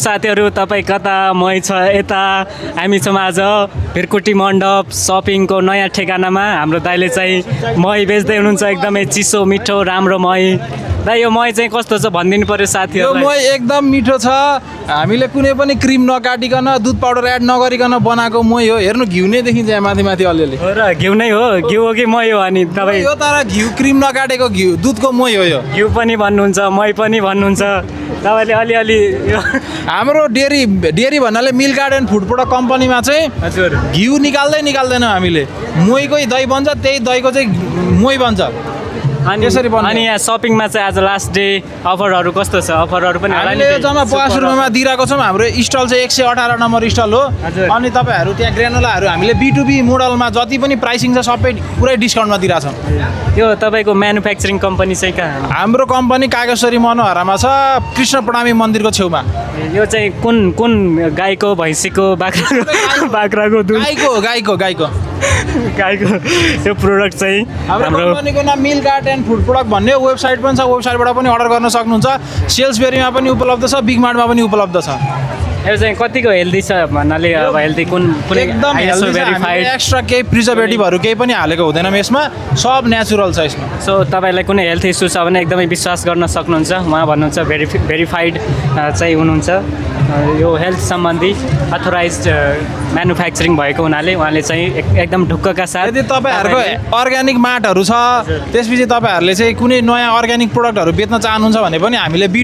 साथीहरू तपाईँ कता मै छ यता हामी छौँ आज भिरकुटी मण्डप सपिङको नयाँ ठेगानामा हाम्रो दाइले चाहिँ मही बेच्दै हुनुहुन्छ एकदमै चिसो मिठो राम्रो मही दाइ यो मही चाहिँ कस्तो छ भनिदिनु पर्यो यो साथीहरूलाई मही एकदम मिठो छ हामीले कुनै पनि क्रिम नकाटिकन दुध पाउडर एड नगरिकन बनाएको मही हो हेर्नु घिउ नै देखिन्छ यहाँ माथि माथि अलिअलि हो र घिउ नै हो घिउ हो कि मही हो अनि तपाईँ यो तर घिउ क्रिम नकाटेको घिउ दुधको मही हो यो घिउ पनि भन्नुहुन्छ मही पनि भन्नुहुन्छ तपाईँले अलिअलि यो हाम्रो डेरी भन्नाले मिल्क गार्डन फुड प्रोडक्ट कम्पनीमा चाहिँ हजुर घिउ निकाल्दैनौँ हामीले महीकै दही बन्छ त्यही दहीको चाहिँ मही बन्छ अनि यसरी बन्ने। अनि यहाँ सपिङमा चाहिँ आज लास्ट डे अफरहरू कस्तो छ अफरहरू पनि होला नि हामीले जम्मा 50 रुपियाँमा दिइरहेको छौँ हाम्रो स्टल चाहिँ 118 नम्बर स्टल हो हजुर। अनि तपाईँहरू त्यहाँ ग्रेनोलाहरू हामीले B2B मोडलमा जति पनि प्राइसिङ छ सबै पुरै डिस्काउन्टमा दिइरहेछौँ यो तपाईँको म्यानुफ्याक्चरिङ कम्पनी चाहिँ कहाँ हाम्रो कम्पनी कागेश्वरी मनोहरामा छ कृष्ण प्रणामी मन्दिरको छेउमा यो चाहिँ कुन कुन गाईको भैँसीको बाख्राको दुध गाईको गाईको यो प्रोडक्ट चाहिँ हाम्रो हाम्रो कम्पनीको नाम मिल्क गार्डन फुड प्रोडक्ट भन्ने वेबसाइट पनि छ वेबसाइटबाट पनि अर्डर गर्न सक्नुहुन्छ सेल्सबेरीमा पनि उपलब्ध छ बिग मार्टमा पनि उपलब्ध छ यो चाहिँ कतिको हेल्दी छ भन्नाले अब हेल्दी कुन कुनै एकदम ISO भेरिफाइड एक्स्ट्रा केही प्रिजर्भेटिभहरू केही पनि हालेको हुँदैन यसमा सब नेचुरल छ यसमा सो तपाईँलाई कुनै हेल्थ इस्यु छ भने एकदमै विश्वास गर्न सक्नुहुन्छ उहाँ भन्नुहुन्छ भेरिफाइड चाहिँ हुनुहुन्छ यो हेल्थ सम्बन्धी अथोराइज्ड म्यानुफ्याक्चरिङ भएको हुनाले उहाँले चाहिँ एकदम ढुक्कका साथ यदि तपाईँहरूको अर्ग्यानिक माटहरू छ त्यसपछि तपाईँहरूले चाहिँ कुनै नयाँ अर्ग्यानिक प्रोडक्टहरू बेच्न चाहनुहुन्छ भने पनि हामीले